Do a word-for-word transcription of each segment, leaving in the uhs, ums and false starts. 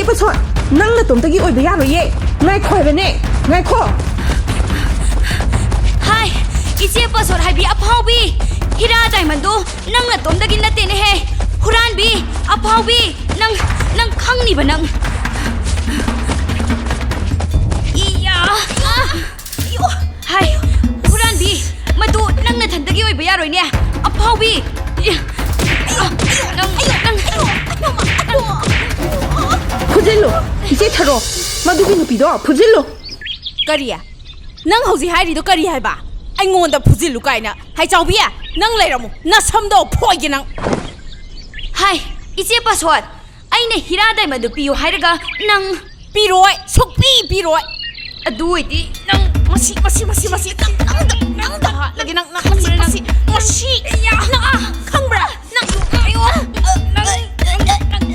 ꯄꯁꯣꯠ, ꯅꯪ ꯅꯇꯣꯝꯇꯒꯤ ꯑꯣꯏꯕ ꯌꯥꯔꯣꯏꯌꯦ꯫ ꯉꯥꯏꯈꯣ ꯍꯥꯏꯕꯅꯦ, ꯉꯥꯏꯈꯣ꯫ ꯍꯥꯏ, ꯏꯆꯦ ꯄꯁꯣꯠ ꯍꯥꯏꯕꯤ ꯑꯐꯥꯎꯕꯤ, ꯍꯤꯔꯥ ꯗꯥꯏꯃꯟꯗꯣ ꯅꯪ ꯅꯇꯣꯝꯗꯒꯤ ꯅꯠꯇꯦꯅꯦꯍꯦ꯫ ꯍꯨꯔꯥꯟꯕꯤ, ꯑꯐꯥꯎꯕꯤ, ꯅꯪ, ꯅꯪ ꯈꯪꯅꯤꯕ ꯅꯪ꯫ ꯏꯌꯥ! ꯍꯥꯏ, ꯍꯨꯔꯥꯟꯕꯤ, ꯃꯗꯨ ꯅꯪ ꯅꯊꯟꯗꯒꯤ ꯑꯣꯏꯕ ꯌꯥꯔꯣꯏꯅꯦ, ꯑꯐꯥꯎꯕꯤ꯫ ꯅꯪ, ꯅꯪ, ꯐꯨꯖꯤꯜꯂꯨ, ꯏꯆꯦ ꯊꯔꯣ, ꯃꯗꯨꯒꯤ ꯅꯨꯄꯤꯗꯣ ꯐꯨꯖꯤꯜꯂꯨ꯫ ꯀꯔꯤ? ꯅꯪ ꯍꯧꯖꯤꯛ ꯍꯥꯏꯔꯤꯗꯣ ꯀꯔꯤ ꯍꯥꯏꯕ? ꯑꯩꯉꯣꯟꯗ ꯐꯨꯖꯤꯜꯂꯨ ꯀꯥꯏꯅ? ꯍꯥꯏ ꯆꯥꯎꯕꯤ, ꯅꯪ ꯂꯩꯔꯝꯃꯨ, ꯅꯁꯝꯗꯣ ꯐꯣꯏꯒꯦ ꯅꯪ꯫ ꯍꯥꯏ, ꯏꯆꯦ ꯄꯥꯁꯋꯥꯟ, ꯑꯩꯅ ꯍꯤꯔꯥ ꯗꯥꯏꯃꯟꯗꯨ ꯄꯤꯌꯨ ꯍꯥꯏꯔꯒ ꯅꯪ ꯄꯤꯔꯣꯏ, ꯁꯨꯛꯄꯤ ꯄꯤꯔꯣꯏ꯫ ꯑꯗꯨ ꯑꯣꯏꯗꯤ ꯅꯪ ꯃꯁꯤ, ꯃꯁꯤ, ꯃꯁꯤ, ꯃꯁꯤ, ꯅꯪ, ꯅꯪꯗ, ꯅꯪꯗ ꯍꯥꯠꯂꯒꯦ, ꯅꯪ, ꯅꯪ, ꯃꯁꯤ, ꯈꯪꯕ꯭ꯔꯥ? ꯃꯁꯤ, ꯃꯁꯤ, ꯌꯥ, ꯅꯪ, ꯈꯪꯕ꯭ꯔꯥ? ꯅꯪ, ꯑꯌꯣ, ꯅꯪ, ꯅꯪ, ꯅꯪ, ꯅꯪ꯫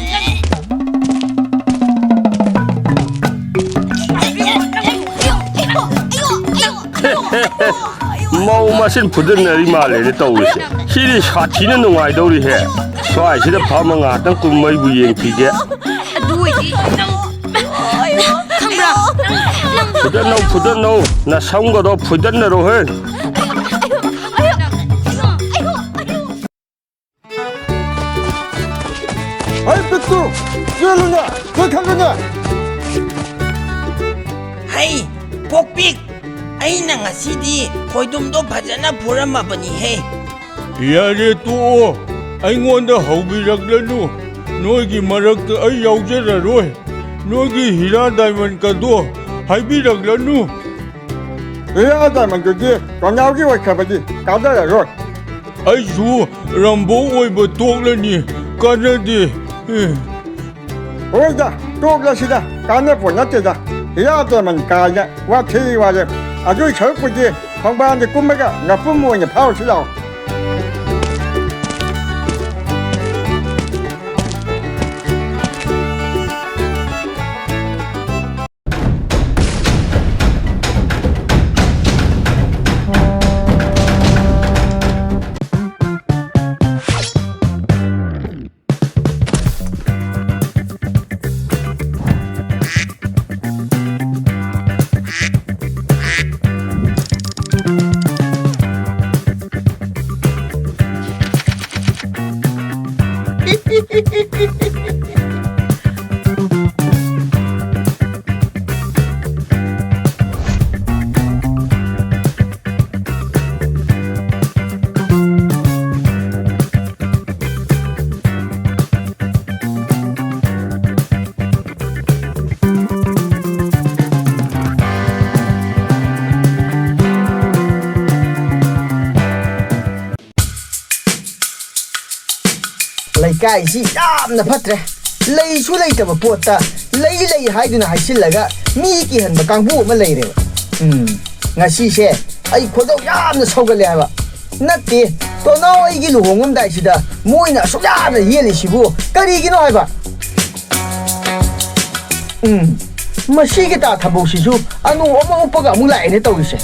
ꯃꯧ ꯃꯁꯦꯟ ꯐꯨꯗꯠꯅꯔꯤ ꯃꯥꯜꯂꯦꯅꯦ ꯇꯧꯔꯤꯁꯦ꯫ ꯁꯤꯗꯤ ꯁꯥꯊꯤꯅ ꯅꯨꯡꯉꯥꯏꯗꯧꯔꯤꯍꯦ꯫ ꯁ꯭ꯋꯥꯏꯁꯤꯗ ꯐꯝꯃ ꯉꯥꯛꯇꯪ ꯀꯨꯝꯃꯩꯕꯨ ꯌꯦꯡꯈꯤꯒꯦ꯫ ꯑꯗꯨ ꯑꯣꯏꯗꯤ ꯅꯪ ꯈꯪꯕ꯭ꯔꯥ? ꯐꯨꯗꯠꯅꯧ, ꯐꯨꯗꯠꯅꯧ, ꯅꯁꯝꯒꯗꯣ ꯐꯨꯗꯠꯅꯔꯣꯍꯦ꯫ ꯑꯩ ꯄꯤꯛꯇꯨ, ꯆꯦꯜꯂꯨꯅꯦ, ꯆꯦꯟꯈꯠꯂꯨꯅꯦ꯫ ꯍꯩ, ꯄꯣꯛꯄꯤꯛ, ꯑꯩꯅ ꯉꯁꯤꯗꯤ ꯈꯣꯏꯗꯨꯝꯗꯣ ꯐꯖꯅ ꯐꯨꯔꯝꯃꯕꯅꯤꯍꯦ꯫ ꯌꯥꯔꯦ, ꯇꯣꯛꯑꯣ, ꯑꯩꯉꯣꯟꯗ ꯍꯧꯕꯤꯔꯛꯂꯅꯨ꯫ ꯅꯣꯏꯒꯤ ꯃꯔꯛꯇ ꯑꯩ ꯌꯥꯎꯖꯔꯔꯣꯏ꯫ ꯅꯣꯏꯒꯤ ꯍꯤꯔꯥ ꯗꯥꯏꯃꯟꯀꯗꯣ ꯍꯥꯏꯕꯤꯔꯛꯂꯅꯨ꯫ ꯍꯤꯔꯥ ꯗꯥꯏꯃꯟꯗꯨꯗꯤ ꯔꯣꯅꯥꯜꯒꯤ ꯑꯣꯏꯈ꯭ꯔꯕꯗꯤ ꯀꯥꯟꯅꯔꯔꯣꯏ꯫ ꯑꯩꯁꯨ ꯔꯝꯕꯣ ꯑꯣꯏꯕ ꯇꯣꯛꯂꯅꯤ, ꯀꯥꯟꯅꯗꯦ꯫ ꯍꯣꯏꯗ, ꯇꯣꯛꯂꯁꯤꯗ, ꯀꯥꯟꯅꯄꯣꯠ ꯅꯠꯇꯦꯗ꯫ ꯍꯤꯔꯥ ꯗꯥꯏꯃꯟ ꯀꯥꯏꯅ ꯋꯥꯊꯤ ꯋꯥꯔꯦꯝ꯫ ꯑꯗꯨꯏ ꯁꯔꯨꯛꯄꯨꯗꯤ ꯈꯣꯡꯕꯥꯟꯗ ꯀꯨꯝꯃꯒ ꯉꯥꯄ꯭ꯔꯨꯝ ꯑꯣꯏꯅ ꯐꯥꯔꯨꯁꯤ ꯂꯥꯛꯑꯣ꯫ ꯂꯩꯀꯥꯏꯁꯤ ꯌꯥꯝꯅ ꯐꯠꯇ꯭ꯔꯦ꯫ ꯂꯩꯁꯨ ꯂꯩꯇꯕ ꯄꯣꯠꯇ ꯂꯩ ꯂꯩ ꯍꯥꯏꯗꯨꯅ ꯍꯥꯏꯁꯤꯜꯂꯒ ꯃꯤ ꯀꯤꯍꯟꯕ ꯀꯥꯡꯕꯨ ꯑꯃ ꯂꯩꯔꯦꯕ꯫ ꯎꯝ, ꯉꯁꯤꯁꯦ ꯑꯩ ꯈꯣꯏꯗꯧ ꯌꯥꯝꯅ ꯁꯧꯒꯠꯂꯦ ꯍꯥꯏꯕ꯫ ꯅꯠꯇꯦ, ꯇꯣꯅꯥꯎ ꯑꯩꯒꯤ ꯂꯨꯍꯣꯡꯉꯝꯗꯥꯏꯁꯤꯗ ꯃꯣꯏꯅ ꯑꯁꯨꯛ ꯌꯥꯝꯅ ꯌꯦꯠꯂꯤꯁꯤꯕꯨ ꯀꯔꯤꯒꯤꯅꯣ ꯍꯥꯏꯕ? ꯎꯝ, ꯃꯁꯤꯒꯤ ꯇꯥ ꯊꯝꯕꯧꯁꯤꯁꯨ ꯑꯅꯣꯛ ꯑꯃ ꯎꯞꯄꯒ ꯑꯃꯨꯛ ꯂꯥꯛꯑꯦꯅꯦ ꯇꯧꯔꯤꯁꯦ꯫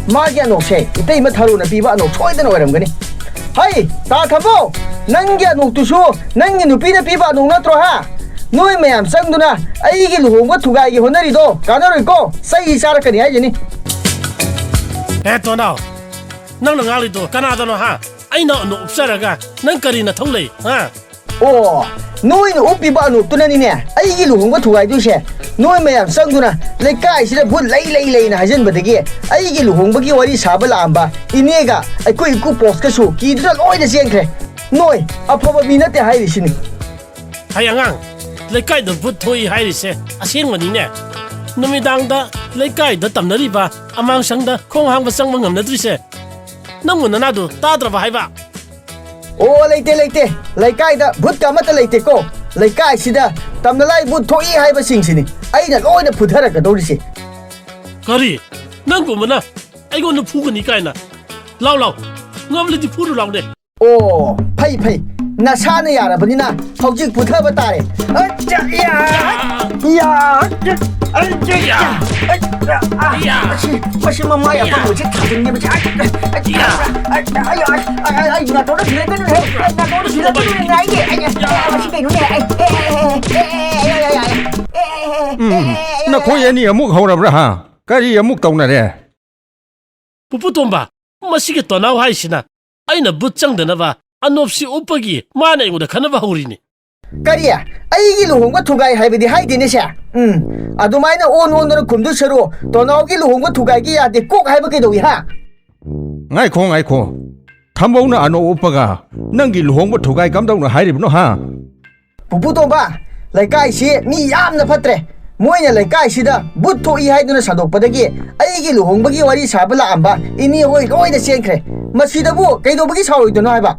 ꯃꯥꯒꯤ ꯑꯅꯣꯛꯁꯦ ꯏꯇꯩꯃ ꯊꯔꯣꯅ ꯄꯤꯕ ꯑꯅꯣꯛ ꯁꯣꯏꯗꯅ ꯑꯣꯏꯔꯝꯒꯅꯤ꯫ ꯍꯩ, ꯇꯥ ꯊꯝꯕꯧ, ꯅꯪꯒꯤ ꯑꯅꯣꯛꯇꯨꯁꯨ ꯅꯪꯒꯤ ꯅꯨꯄꯤꯅ ꯄꯤꯕ ꯑꯅꯣꯛ ꯅꯠꯇ꯭ꯔꯣ, ꯍꯥ? ꯅꯣꯏ ꯃꯌꯥꯝ ꯆꯪꯗꯨꯅ ꯑꯩꯒꯤ ꯂꯨꯍꯣꯡꯕ ꯊꯨꯒꯥꯏꯒꯦ ꯍꯣꯠꯅꯔꯤꯗꯣ ꯀꯥꯟꯅꯔꯣꯏꯀꯣ, ꯆꯩ ꯆꯥꯔꯛꯀꯅꯤ ꯍꯥꯏꯁꯤꯅꯤ꯫ ꯍꯦ ꯇꯣꯅꯥꯎ, ꯅꯪꯅ ꯉꯥꯡꯂꯤꯗꯣ ꯀꯅꯥꯗꯅꯣ, ꯍꯥ? ꯑꯩꯅ ꯑꯅꯣꯛ ꯎꯞꯆꯔꯒ ꯅꯪ ꯀꯔꯤ ꯅꯊꯧ ꯂꯩ, ꯍꯥ? ꯑꯣ, ꯅꯣꯏꯅ ꯎꯞꯄꯤꯕ ꯑꯅꯣꯛꯇꯨꯅꯅꯤꯅꯦ ꯑꯩꯒꯤ ꯂꯨꯍꯣꯡꯕ ꯊꯨꯒꯥꯏꯗꯣꯏꯁꯦ꯫ ꯅꯣꯏ ꯃꯌꯥꯝ ꯆꯪꯗꯨꯅ ꯂꯩꯀꯥꯏꯁꯤꯗ ꯚꯨꯠ ꯂꯩ ꯂꯩ ꯂꯩꯅ ꯍꯥꯏꯖꯟꯕꯗꯒꯤ ꯑꯩꯒꯤ ꯂꯨꯍꯣꯡꯕꯒꯤ ꯋꯥꯔꯤ ꯁꯥꯕ ꯂꯥꯛꯑꯝꯕ ꯏꯅꯦꯒ ꯑꯩꯈꯣꯏ ꯏꯀꯨ ꯄꯣꯛꯁꯀꯁꯨ ꯀꯤꯗꯨꯅ ꯂꯣꯏꯅ ꯆꯦꯟꯈ꯭ꯔꯦ꯫ ꯅꯣꯏ ꯑꯐꯕ ꯃꯤ ꯅꯠꯇꯦ ꯍꯥꯏꯔꯤꯁꯤꯅꯤ꯫ ꯍꯩ ꯑꯉꯥꯡ, ꯂꯩꯀꯥꯏꯗ ꯚꯨꯠ ꯊꯣꯛꯏ ꯍꯥꯏꯔꯤꯁꯦ ꯑꯁꯦꯡꯕꯅꯤꯅꯦ꯫ ꯅꯨꯃꯤꯗꯥꯡꯗ ꯂꯩꯀꯥꯏꯗ ꯇꯝꯅꯔꯤꯕ ꯑꯃꯥꯡꯁꯪꯗ ꯈꯣꯡ ꯍꯥꯡꯕ ꯆꯪꯕ ꯉꯝꯅꯗ꯭ꯔꯤꯁꯦ ꯅꯪꯕꯨ ꯅꯅꯥꯗꯨ ꯇꯥꯗ꯭ꯔꯕ ꯍꯥꯏꯕ? ꯑꯣ, ꯂꯩꯇꯦ, ꯂꯩꯇꯦ꯫ ꯂꯩꯀꯥꯏꯗ ꯚꯨꯠꯀ ꯑꯃꯠꯇ ꯂꯩꯇꯦꯀꯣ꯫ ꯂꯩꯀꯥꯏꯁꯤꯗ ꯇꯝꯅꯂꯥꯏ ꯚꯨꯠ ꯊꯣꯛꯏ ꯍꯥꯏꯕꯁꯤꯡꯁꯤꯅꯤ ꯑꯩꯅ ꯂꯣꯏꯅ ꯐꯨꯊꯔꯛꯀꯗꯧꯔꯤꯁꯦ꯫ ꯀꯔꯤ? ꯅꯪꯒꯨꯝꯕꯅ ꯑꯩꯉꯣꯟꯗ ꯐꯨꯒꯅꯤ ꯀꯥꯏꯅ? ꯂꯥꯎ, ꯂꯥꯎ, ꯉꯝꯂꯗꯤ ꯐꯨꯔꯨ ꯂꯥꯎꯅꯦ꯫ ꯑꯣ, ꯐꯩ, ꯐꯩ꯫ ꯅꯁꯥꯅ ꯌꯥꯔꯕꯅꯤꯅ ꯍꯧꯖꯤꯛ ꯐꯨꯊꯕ ꯇꯥꯔꯦ꯫ ꯑꯠꯆꯥ, ꯌꯥ, ꯌꯥ, ꯑꯠꯆꯥ, ꯑꯠꯆꯥ, ꯌꯥ, ꯑꯠꯆꯥ, ꯑꯥ, ꯌꯥ, ꯃꯁꯤ, ꯃꯁꯤ ꯃꯃꯥꯏ ꯌꯥ, ꯑꯄꯪꯕꯁꯤ ꯊꯥꯖꯤꯟꯒꯦ, ꯃꯁꯤ, ꯑꯠꯆꯥ, ꯑꯠꯆꯥ, ꯌꯥ, ꯑꯠꯆꯥ, ꯑꯩ, ꯑꯩ, ꯑꯩ, ꯑꯩ, ꯑꯩ ꯅꯥꯇꯣꯟꯗ ꯊꯤꯜꯂꯛꯀꯅꯨꯍꯦ, ꯑꯩ ꯅꯥꯇꯣꯟꯗ ꯊꯤꯜꯂꯛꯀꯅꯨꯍꯦ, ꯉꯥꯏꯅꯦ, ꯑꯩ, ꯑꯩ, ꯃꯁꯤ ꯀꯩꯅꯣꯅꯦ, ꯑꯩ, ꯑꯩ, ꯑꯩ, ꯑꯩ, ꯑꯩ, ꯑꯩ, ꯑꯩ, ꯑꯩ, ꯑꯩ, ꯑꯩ, ꯎꯝ, ꯑꯩ, ꯑꯩ, ꯅꯈꯣꯏ ꯑꯅꯤ ꯑꯃꯨꯛ ꯍꯧꯔꯕ꯭ꯔꯥ, ꯍꯥ? ꯀꯔꯤ ꯑꯃꯨꯛ ꯇꯧꯅꯔꯦ? ꯄꯨꯄꯨ ꯇꯣꯝꯕ, ꯃꯁꯤꯒꯤ ꯇꯣꯅꯥꯎ ꯍꯥꯏꯁꯤꯅ ꯑꯩꯅ ꯚꯨꯠ ꯆꯪꯗꯅꯕ ꯑꯅꯣꯞꯁꯤ ꯎꯞꯄꯒꯤ ꯃꯥꯅ ꯑꯩꯉꯣꯟꯗ ꯈꯠꯅꯕ ꯍꯧꯔꯤꯅꯤ꯫ ꯀꯔꯤ? ꯑꯩꯒꯤ ꯂꯨꯍꯣꯡꯕ ꯊꯨꯒꯥꯏ ꯍꯥꯏꯕꯗꯤ ꯍꯥꯏꯗꯦꯅꯦ ꯁꯦ꯫ ꯎꯝ, ꯑꯗꯨꯃꯥꯏꯅ ꯑꯣꯟ ꯑꯣꯟꯗꯅ ꯈꯨꯝꯗꯣꯏ ꯁꯔꯨ, ꯇꯣꯅꯥꯎꯒꯤ ꯂꯨꯍꯣꯡꯕ ꯊꯨꯒꯥꯏꯒꯦ ꯌꯥꯗꯦ ꯀꯣꯛ ꯍꯥꯏꯕ ꯀꯩꯗꯧꯏ ꯍꯥ? ꯉꯥꯏꯈꯣ, ꯉꯥꯏꯈꯣ꯫ ꯊꯝꯕꯧꯅ ꯑꯅꯣꯞ ꯎꯞꯄꯒ ꯅꯪꯒꯤ ꯂꯨꯍꯣꯡꯕ ꯊꯨꯒꯥꯏ ꯀꯝꯗꯧꯅ ꯍꯥꯏꯔꯤꯕꯅꯣ ꯍꯥ? ꯄꯨꯄꯨ ꯇꯣꯝꯕ, ꯂꯩꯀꯥꯏꯁꯤ ꯃꯤ ꯌꯥꯝꯅ ꯐꯠꯇ꯭ꯔꯦ꯫ ꯃꯣꯏꯅ ꯂꯩꯀꯥꯏꯁꯤꯗ ꯚꯨꯠ ꯊꯣꯛꯏ ꯍꯥꯏꯗꯨꯅ ꯁꯟꯗꯣꯛꯄꯗꯒꯤ ꯑꯩꯒꯤ ꯂꯨꯍꯣꯡꯕꯒꯤ ꯋꯥꯔꯤ ꯁꯥꯕ ꯂꯥꯛꯑꯝꯕ ꯏꯅꯦ ꯍꯣꯏ ꯂꯣꯏꯅ ꯆꯦꯟꯈ꯭ꯔꯦ꯫ ꯃꯁꯤꯗꯕꯨ ꯀꯩꯗꯧꯕꯒꯤ ꯁꯥꯎꯔꯣꯏꯗꯣꯏꯅꯣ ꯍꯥꯏꯕ?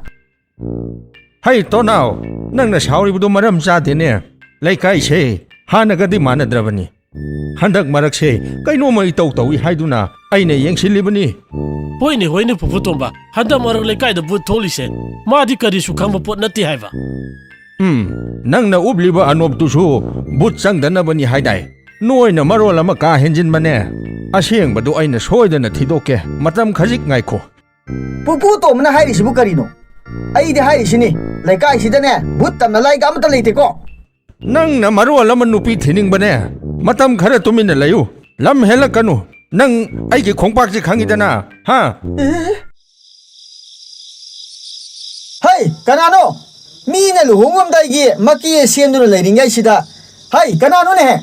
ꯍꯩ ꯇꯣꯅꯥꯎ, ꯅꯪꯅ ꯁꯥꯎꯔꯤꯕꯗꯨ ꯃꯔꯝ ꯆꯥꯗꯦꯅꯦ꯫ ꯂꯩꯀꯥꯏꯁꯦ ꯍꯥꯟꯅꯒꯗꯤ ꯃꯥꯟꯅꯗ꯭ꯔꯕꯅꯤ꯫ ꯍꯟꯗꯛ ꯃꯔꯛꯁꯦ ꯀꯩꯅꯣꯝꯃ ꯏꯇꯧ ꯇꯧꯏ ꯍꯥꯏꯗꯨꯅ ꯑꯩꯅ ꯌꯦꯡꯁꯤꯜꯂꯤꯕꯅꯤ꯫ ꯍꯣꯏꯅꯦ, ꯍꯣꯏꯅꯦ, ꯄꯨꯄꯨ ꯇꯣꯝꯕ꯫ ꯍꯟꯗꯛ ꯃꯔꯛ ꯂꯩꯀꯥꯏꯗ ꯚꯨꯠ ꯊꯣꯛꯂꯤꯁꯦ ꯃꯥꯗꯤ ꯀꯔꯤꯁꯨ ꯈꯪꯕ ꯄꯣꯠ ꯅꯠꯇꯦ ꯍꯥꯏꯕ꯫ ꯎꯝ, ꯅꯪꯅ ꯎꯞꯂꯤꯕ ꯑꯅꯣꯞꯇꯨꯁꯨ ꯚꯨꯠ ꯆꯪꯗꯅꯕꯅꯤ ꯍꯥꯏꯗꯥꯏ? ꯅꯣꯏꯅ ꯃꯔꯣꯜ ꯑꯃ ꯀꯥ ꯍꯦꯟꯖꯤꯟꯕꯅꯦ꯫ ꯑꯁꯦꯡꯕꯗꯨ ꯑꯩꯅ ꯁꯣꯏꯗꯅ ꯊꯤꯗꯣꯛꯀꯦ꯫ ꯃꯇꯝ ꯈꯖꯤꯛ ꯉꯥꯏꯈꯣ꯫ ꯄꯨꯄꯨ ꯇꯣꯝꯕꯅ ꯍꯥꯏꯔꯤꯁꯤꯕꯨ ꯀꯔꯤꯅꯣ? ꯑꯩꯗꯤ ꯍꯥꯏꯔꯤꯁꯤꯅꯤ, ꯂꯩꯀꯥꯏꯁꯤꯗꯅꯦ ꯚꯨꯠ ꯇꯝꯅ ꯂꯥꯏꯒ ꯑꯃꯠꯇ ꯂꯩꯇꯦꯀꯣ꯫ ꯅꯪꯅ ꯃꯔꯣꯜ ꯑꯃ ꯅꯨꯄꯤ ꯊꯤꯅꯤꯡꯕꯅꯦ꯫ ꯃꯇꯝ ꯈꯔ ꯇꯨꯃꯤꯟꯅ ꯂꯩꯌꯨ꯫ ꯂꯝ ꯍꯦꯜꯂꯛꯀꯅꯨ꯫ ꯅꯪ ꯑꯩꯒꯤ ꯈꯣꯡꯄꯥꯛꯁꯤ ꯈꯪꯉꯤꯗꯅ, ꯍꯥ? ꯍꯩ, ꯀꯅꯥꯅꯣ? ꯃꯤꯅ ꯂꯨꯍꯣꯡꯉꯝꯗꯥꯏꯒꯤ ꯃꯀꯤ ꯁꯦꯝꯗꯨꯅ ꯂꯩꯔꯤꯉꯩꯁꯤꯗ꯫ ꯍꯩ, ꯀꯅꯥꯅꯣꯅꯦꯍꯦ?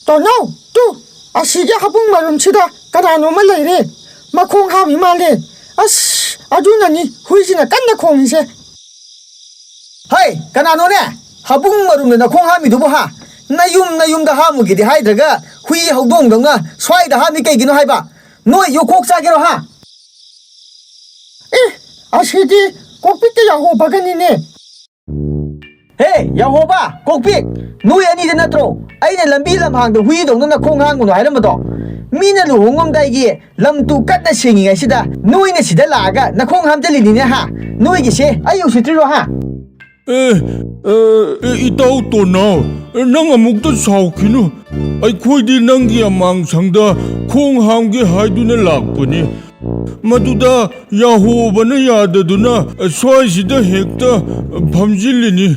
ꯇꯣꯅꯥꯎ, ꯇꯨ, ꯑꯁꯤꯒꯤ ꯍꯥꯕꯨꯡ ꯃꯔꯨꯝꯁꯤꯗ ꯀꯅꯥꯅꯣꯝꯃ ꯂꯩꯔꯦ꯫ ꯃꯈꯣꯡ ꯍꯥꯝꯃꯤ ꯃꯥꯜꯂꯦ꯫ ꯑꯁ, ꯑꯗꯨꯅꯅꯤ ꯍꯨꯏꯁꯤꯅ ꯀꯟꯅ ꯈꯣꯡꯉꯤꯁꯦ꯫ ꯍꯩ, ꯀꯅꯥꯅꯣꯅꯦ? ꯍꯥꯕꯨꯡ ꯃꯔꯨꯝꯗ ꯅꯈꯣꯡ ꯍꯥꯝꯃꯤꯗꯨꯕꯨ ꯍꯥ? ꯅꯌꯨꯝ, ꯅꯌꯨꯝꯗ ꯍꯥꯝꯃꯨꯒꯦꯗꯤ ꯍꯥꯏꯗ꯭ꯔꯒ ꯍꯨꯏ ꯍꯧꯗꯣꯡꯗꯧꯅ ꯁ꯭ꯋꯥꯏꯗ ꯍꯥꯝꯃꯤ ꯀꯩꯒꯤꯅꯣ ꯍꯥꯏꯕ? ꯅꯣꯏ ꯌꯨ ꯀꯣꯛ ꯆꯥꯒꯦꯔꯣ ꯍꯥ? ꯑꯦ, ꯑꯁꯤꯗꯤ ꯀꯣꯛꯄꯤꯛꯇ ꯌꯥꯍꯣꯕꯒꯅꯤꯅꯦ꯫ ꯍꯦ, ꯌꯥꯍꯣꯕ, ꯀꯣꯛꯄꯤꯛ, ꯅꯣꯏ ꯑꯅꯤꯗ ꯅꯠꯇ꯭ꯔꯣ ꯑꯩꯅ ꯂꯝꯕꯤ ꯂꯝꯍꯥꯡꯗ ꯍꯨꯏꯗꯧꯅ ꯅꯈꯣꯡ ꯍꯥꯝꯒꯅꯨ ꯍꯥꯏꯔꯝꯕꯗꯣ? ꯃꯤꯅ ꯂꯨꯍꯣꯡꯉꯝꯗꯥꯏꯒꯤ ꯂꯝ ꯇꯨ ꯀꯟꯅ ꯁꯦꯡꯉꯤꯉꯩꯁꯤꯗ ꯅꯣꯏꯅ ꯁꯤꯗ ꯂꯥꯛꯑꯒ ꯅꯈꯣꯡ ꯍꯥꯝꯖꯜꯂꯤꯅꯤꯅꯦ ꯍꯥ? ꯅꯣꯏꯒꯤꯁꯦ ꯑꯩ ꯎꯁꯤꯠꯇ꯭ꯔꯤꯔꯣ ꯍꯥ? ꯑꯦ, ꯑꯦ, ꯏꯇꯥꯎ ꯇꯣꯅꯥꯎ, ꯅꯪ ꯑꯃꯨꯛꯇ ꯁꯥꯎꯈꯤꯅꯨ꯫ ꯑꯩꯈꯣꯏꯗꯤ ꯅꯪꯒꯤ ꯑꯃꯥꯡꯁꯪꯗ ꯈꯣꯡ ꯍꯥꯝꯒꯦ ꯍꯥꯏꯗꯨꯅ ꯂꯥꯛꯄꯅꯤ꯫ ꯃꯗꯨꯗ ꯌꯥꯍꯣꯕꯅ ꯌꯥꯗꯗꯨꯅ ꯁ꯭ꯋꯥꯏꯁꯤꯗ ꯍꯦꯛꯇ ꯐꯝꯖꯤꯜꯂꯤꯅꯤ꯫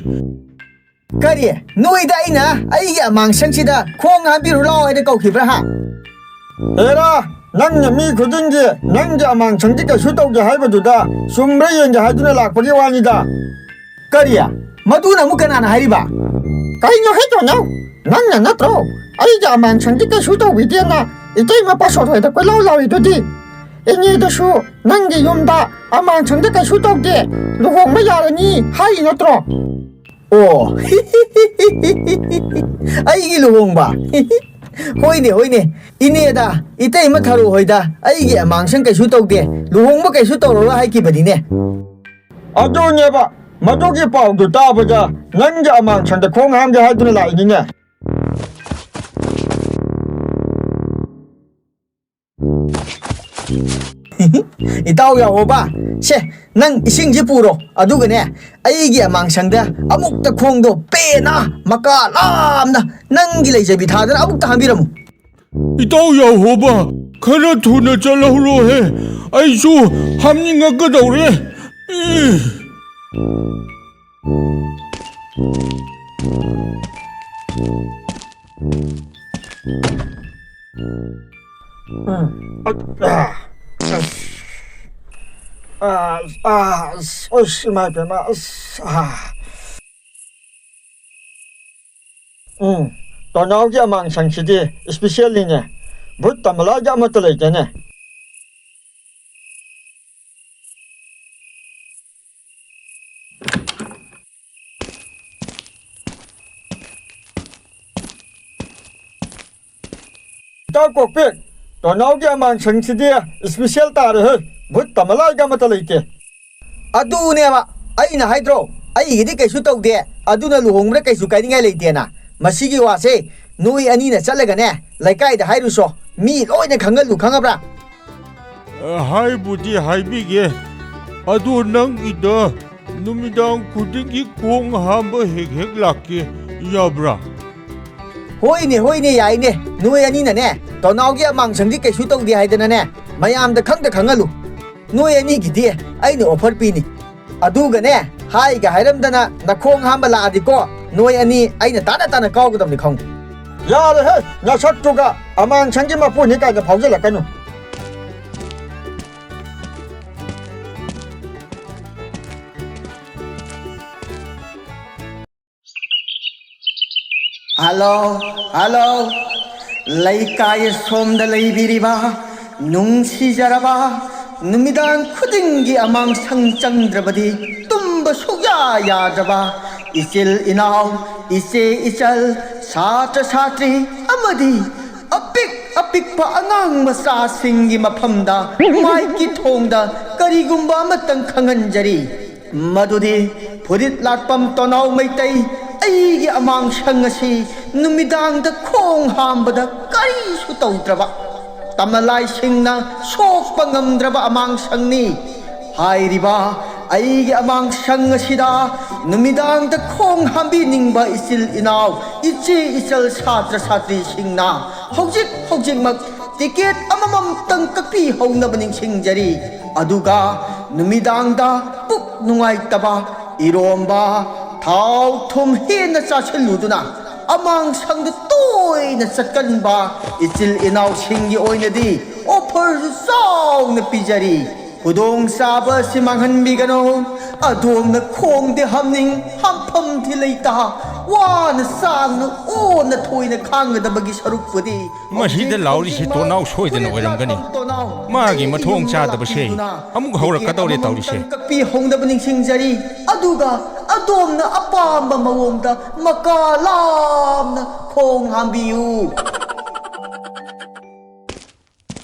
ꯀꯔꯤ? ꯅꯣꯏꯗ ꯑꯩꯅ ꯑꯩꯒꯤ ꯑꯃꯥꯡꯁꯪꯁꯤꯗ ꯈꯣꯡ ꯍꯥꯝꯕꯤꯔꯨ ꯂꯥꯎ ꯍꯥꯏꯅ ꯀꯧꯈꯤꯕ꯭ꯔꯥ ꯍꯥ? ꯑꯦꯔꯥ, ꯅꯪꯅ ꯃꯤ ꯈꯨꯗꯤꯡꯒꯤ ꯅꯪꯒꯤ ꯑꯃꯥꯡꯁꯪꯗꯤ ꯀꯩꯁꯨ ꯇꯧꯗꯦ ꯍꯥꯏꯕꯗꯨꯗ ꯆꯨꯝꯕ꯭ꯔꯥ ꯌꯦꯡꯒꯦ ꯍꯥꯏꯗꯨꯅ ꯂꯥꯛꯄꯒꯤ ꯋꯥꯅꯤꯗ꯫ ꯀꯔꯤ? ꯃꯗꯨꯅ ꯑꯃꯨꯛ ꯀꯅꯥꯅ ꯍꯥꯏꯔꯤꯕ? ꯀꯩꯅꯣ ꯍꯦ ꯇꯣꯅꯥꯎ? ꯅꯪꯅ ꯅꯠꯇ꯭ꯔꯣ ꯑꯩꯒꯤ ꯑꯃꯥꯡꯁꯪꯗꯤ ꯀꯩꯁꯨ ꯇꯧꯕꯤꯗꯦꯅ ꯏꯇꯩꯃ ꯄꯥꯁꯣꯠ ꯍꯣꯏꯗ ꯀꯣꯏꯂꯥꯎ ꯂꯥꯎꯔꯤꯗꯨꯗꯤ? ꯏꯅꯦꯗꯁꯨ ꯅꯪꯒꯤ ꯌꯨꯝꯗ ꯑꯃꯥꯡꯁꯪꯗ ꯀꯩꯁꯨ ꯇꯧꯗꯦ, ꯂꯨꯍꯣꯡꯕ ꯌꯥꯔꯅꯤ ꯍꯥꯏꯔꯤ ꯅꯠꯇ꯭ꯔꯣ? ꯑꯣ, ꯑꯩꯒꯤ ꯂꯨꯍꯣꯡꯕ? ꯍꯣꯏꯅꯦ, ꯍꯣꯏꯅꯦ, ꯏꯅꯦꯗ, ꯏꯇꯩꯃ ꯊꯔꯣ ꯍꯣꯏꯗ ꯑꯩꯒꯤ ꯑꯃꯥꯡꯁꯪ ꯀꯩꯁꯨ ꯇꯧꯗꯦ, ꯂꯨꯍꯣꯡꯕ ꯀꯩꯁꯨ ꯇꯧꯔꯔꯣꯏ ꯍꯥꯏꯈꯤꯕꯅꯤꯅꯦ꯫ ꯑꯗꯨꯅꯦꯕ, ꯃꯗꯨꯒꯤ ꯄꯥꯎꯗꯨ ꯇꯥꯕꯗ ꯅꯪꯒꯤ ꯑꯃꯥꯡꯁꯪꯗ ꯈꯣꯡ ꯍꯥꯝꯒꯦ ꯍꯥꯏꯗꯨꯅ ꯂꯥꯛꯏꯅꯤꯅꯦ꯫ ꯏꯇꯥꯎ ꯌꯥꯍꯣꯕ, ꯁꯦ, ꯅꯪ ꯏꯁꯤꯡꯁꯤ ꯄꯨꯔꯣ, ꯑꯗꯨꯒꯅꯦ, ꯑꯩꯒꯤ ꯑꯃꯥꯡꯁꯪꯗ ꯑꯃꯨꯛꯇ ꯈꯣꯡꯗꯣ ꯄꯦꯅ, ꯃꯀꯥ ꯂꯥꯝꯅ, ꯅꯪꯒꯤ ꯂꯩꯖꯕꯤ ꯊꯥꯗꯅ ꯑꯃꯨꯛꯇ ꯍꯥꯝꯕꯤꯔꯝꯃꯨ꯫ ꯏꯇꯥꯎ ꯌꯥꯍꯣꯕ, ꯈꯔ ꯊꯨꯅ ꯆꯠꯍꯧꯔꯣꯍꯦ, ꯑꯩꯁꯨ ꯍꯥꯝꯅꯤꯡꯉꯛꯀꯗꯧꯔꯦ꯫ ꯏ꯫ ꯎꯝ꯫ ꯑ-, ꯑ-, ꯑꯁ꯫ ꯑ-, ꯑ-, ꯑꯁ, ꯑꯁ, ꯏꯃꯥ ꯏꯕꯦꯝꯃ, ꯑꯁ, ꯑ꯫ ꯎꯝ, ꯇꯣꯅꯥꯎꯒꯤ ꯑꯃꯥꯡꯁꯪꯁꯤꯗꯤ ꯏꯁꯄꯤꯁꯦꯜꯅꯤꯅꯦ꯫ ꯚꯨꯠ ꯇꯃꯂꯥꯒꯤ ꯑꯃꯠꯇ ꯂꯩꯇꯦꯅꯦ꯫ ꯏꯇꯥꯎ ꯀꯣꯛꯄꯤꯛ, ꯇꯣꯅꯥꯎꯒꯤ ꯑꯃꯥꯡꯁꯪꯁꯤꯗꯤ ꯏꯁꯄꯤꯁꯦꯜ ꯇꯥꯔꯦꯍꯦ, ꯚꯨꯠ ꯇꯃꯂꯥꯏꯒ ꯑꯃꯠꯇ ꯂꯩꯇꯦ꯫ ꯑꯗꯨꯅꯦꯕ ꯑꯩꯅ ꯍꯥꯏꯗ꯭ꯔꯣ, ꯑꯩꯒꯤꯗꯤ ꯀꯩꯁꯨ ꯇꯧꯗꯦ, ꯑꯗꯨꯅ ꯂꯨꯍꯣꯡꯕꯗ ꯀꯩꯁꯨ ꯀꯥꯏꯅꯤꯡꯉꯥꯏ ꯂꯩꯇꯦꯅ꯫ ꯃꯁꯤꯒꯤ ꯋꯥꯁꯦ ꯅꯣꯏ ꯑꯅꯤꯅ ꯆꯠꯂꯒꯅꯦ, ꯂꯩꯀꯥꯏꯗ ꯍꯥꯏꯔꯨꯁꯣ, ꯃꯤ ꯂꯣꯏꯅ ꯈꯪꯍꯜꯂꯨ, ꯈꯪꯉꯕ꯭ꯔꯥ? ꯑ, ꯍꯥꯏꯕꯨꯗꯤ ꯍꯥꯏꯕꯤꯒꯦ, ꯑꯗꯣ ꯅꯪꯒꯤꯗ ꯅꯨꯃꯤꯗꯥꯡ ꯈꯨꯗꯤꯡꯒꯤ ꯈꯣꯡ ꯍꯥꯝꯕ ꯍꯦꯛ ꯍꯦꯛ ꯂꯥꯛꯀꯦ, ꯌꯥꯕ꯭ꯔꯥ? ꯍꯣꯏꯅꯦ, ꯍꯣꯏꯅꯦ, ꯌꯥꯏꯅꯦ꯫ ꯅꯣꯏ ꯑꯅꯤꯅꯅꯦ, ꯇꯣꯅꯥꯎꯒꯤ ꯑꯃꯥꯡꯁꯪꯗꯤ ꯀꯩꯁꯨ ꯇꯧꯗꯦ ꯍꯥꯏꯗꯅꯅꯦ, ꯃꯌꯥꯝꯗ ꯈꯪꯗ ꯈꯪꯍꯜꯂꯨ꯫ ꯅꯣꯏ ꯑꯅꯤꯒꯤꯗꯤ ꯑꯩꯅ ꯑꯣꯐꯔ ꯄꯤꯅꯤ꯫ ꯑꯗꯨꯒꯅꯦ, ꯍꯥꯏꯒ ꯍꯥꯏꯔꯝꯗꯅ ꯅꯈꯣꯡ ꯍꯥꯝꯕ ꯂꯥꯛꯑꯗꯤꯀꯣ, ꯅꯣꯏ ꯑꯅꯤ ꯑꯩꯅ ꯇꯥꯅ ꯇꯥꯅ ꯀꯥꯎꯒꯗꯕꯅꯤ, ꯈꯪꯉꯨ꯫ ꯌꯥꯔꯦꯍꯦ, ꯅꯁꯛꯇꯨꯒ ꯑꯃꯥꯡꯁꯪꯒꯤ ꯃꯄꯨꯅꯤ ꯀꯥꯏꯅ ꯐꯥꯎꯖꯜꯂꯛꯀꯅꯨ꯫ Hello, hello. ꯂꯩꯀꯥꯏ ꯑꯁꯣꯝꯗ ꯂꯩꯕꯤꯔꯤꯕ ꯅꯨꯡꯁꯤꯖꯔꯕ, ꯅꯨꯃꯤꯗꯥꯡ ꯈꯨꯗꯤꯡꯒꯤ ꯑꯃꯥꯡꯁꯪ ꯆꯪꯗ꯭ꯔꯕꯗꯤ ꯇꯨꯝꯕ ꯁꯨꯛꯌꯥ ꯌꯥꯗ꯭ꯔꯕ ꯏꯆꯤꯜ ꯏꯅꯥꯎ, ꯏꯆꯦ ꯏꯆꯜ, ꯁꯥꯇ꯭ꯔ ꯁꯥꯇ꯭ꯔꯤ ꯑꯃꯗꯤ ꯑꯄꯤꯛ ꯑꯄꯤꯛꯄ ꯑꯉꯥꯡ ꯃꯆꯥꯁꯤꯡꯒꯤ ꯃꯐꯝꯗ ꯃꯥꯏꯛꯀꯤ ꯊꯣꯡꯗ ꯀꯔꯤꯒꯨꯝꯕ ꯑꯃꯇꯪ ꯈꯪꯍꯟꯖꯔꯤ꯫ ꯃꯗꯨꯗꯤ ꯐꯨꯔꯤꯠ ꯂꯥꯠꯄꯝ ꯇꯣꯅꯥꯎ ꯃꯩꯇꯩ, ꯑꯩꯒꯤ ꯑꯃꯥꯡꯁꯪ ꯑꯁꯤ ꯅꯨꯃꯤꯗꯥꯡꯗ ꯈꯣꯡ ꯍꯥꯝꯕꯗ ꯀꯔꯤꯁꯨ ꯇꯧꯗ꯭ꯔꯕ, ꯇꯃꯂꯥꯏꯁꯤꯡꯅ ꯁꯣꯛꯄ ꯉꯝꯗ꯭ꯔꯕ ꯑꯃꯥꯡꯁꯪꯅꯤ꯫ ꯍꯥꯏꯔꯤꯕ ꯑꯩꯒꯤ ꯑꯃꯥꯡꯁꯪ ꯑꯁꯤꯗ ꯅꯨꯃꯤꯗꯥꯡꯗ ꯈꯣꯡ ꯍꯥꯝꯕꯤꯅꯤꯡꯕ ꯏꯆꯤꯜ ꯏꯅꯥꯎ, ꯏꯆꯦ ꯏꯆꯜ, ꯁꯥꯇ꯭ꯔ ꯁꯥꯇ꯭ꯔꯤꯁꯤꯡꯅ ꯍꯧꯖꯤꯛ ꯍꯧꯖꯤꯛꯃꯛ ꯇꯤꯀꯦꯠ ꯑꯃꯃꯝꯇꯪ ꯀꯛꯄꯤꯍꯧꯅꯕ ꯅꯤꯡꯁꯤꯡꯖꯔꯤ꯫ ꯑꯗꯨꯒ ꯅꯨꯃꯤꯗꯥꯡꯗ ꯄꯨꯛ ꯅꯨꯡꯉꯥꯏꯇꯕ, ꯏꯔꯣꯝꯕ, ꯊꯥꯎ ꯊꯨꯝ ꯍꯦꯟꯅ ꯆꯥꯁꯤꯜꯂꯨꯗꯨꯅ ꯑꯃꯥꯡꯁꯪꯗ ꯇꯣꯏꯅ ꯆꯠꯀꯟꯕ ꯏꯆꯤꯜ ꯏꯅꯥꯎꯁꯤꯡꯒꯤ ꯑꯣꯏꯅꯗꯤ ꯑꯣꯐꯔꯁꯨ ꯆꯥꯎꯅ ꯄꯤꯖꯔꯤ꯫ ꯈꯨꯗꯣꯡꯆꯥꯕ ꯑꯁꯤ ꯃꯥꯡꯍꯟꯕꯤꯒꯅꯨ꯫ ꯑꯗꯣꯝꯅ ꯈꯣꯡꯗꯤ ꯍꯥꯝꯅꯤꯡ, ꯍꯥꯝꯐꯝꯗꯤ ꯂꯩꯇ, ꯋꯥꯅ ꯁꯥꯡꯅ ꯑꯣꯅ ꯊꯣꯏꯅ ꯈꯥꯡꯒꯗꯕꯒꯤ ꯁꯔꯨꯛꯄꯨꯗꯤ ꯃꯁꯤꯗ ꯍꯧꯖꯤꯛ ꯂꯥꯎꯔꯤꯁꯤ ꯍꯧꯖꯤꯛꯃꯛ ꯇꯣꯅꯥꯎ ꯁꯣꯏꯗꯅ ꯐꯨꯔꯤꯠ ꯑꯣꯏꯔꯝꯒꯅꯤ꯫ ꯂꯥꯛꯐꯝ ꯇꯣꯅꯥꯎ ꯃꯥꯒꯤ ꯑꯩꯒꯤ ꯃꯊꯣꯡ ꯌꯨꯝꯗ ꯆꯥꯗꯕꯁꯦ ꯂꯥꯛꯄꯤꯗꯨꯅ ꯑꯃꯨꯛ ꯍꯧꯔꯛꯀꯗꯧꯔꯦ ꯇꯤꯀꯦꯠ ꯇꯧꯔꯤꯁꯦ꯫ ꯑꯃꯃꯝꯇꯪ ꯀꯛꯄꯤꯍꯧꯅꯕ ꯅꯤꯡꯁꯤꯡꯖꯔꯤ꯫ ꯑꯗꯨꯒ ꯑꯗꯣꯝꯅ ꯑꯄꯥꯝꯕ ꯃꯑꯣꯡꯗ ꯃꯀꯥ ꯂꯥꯝꯅ ꯈꯣꯡ ꯍꯥꯝꯕꯤꯌꯨ꯫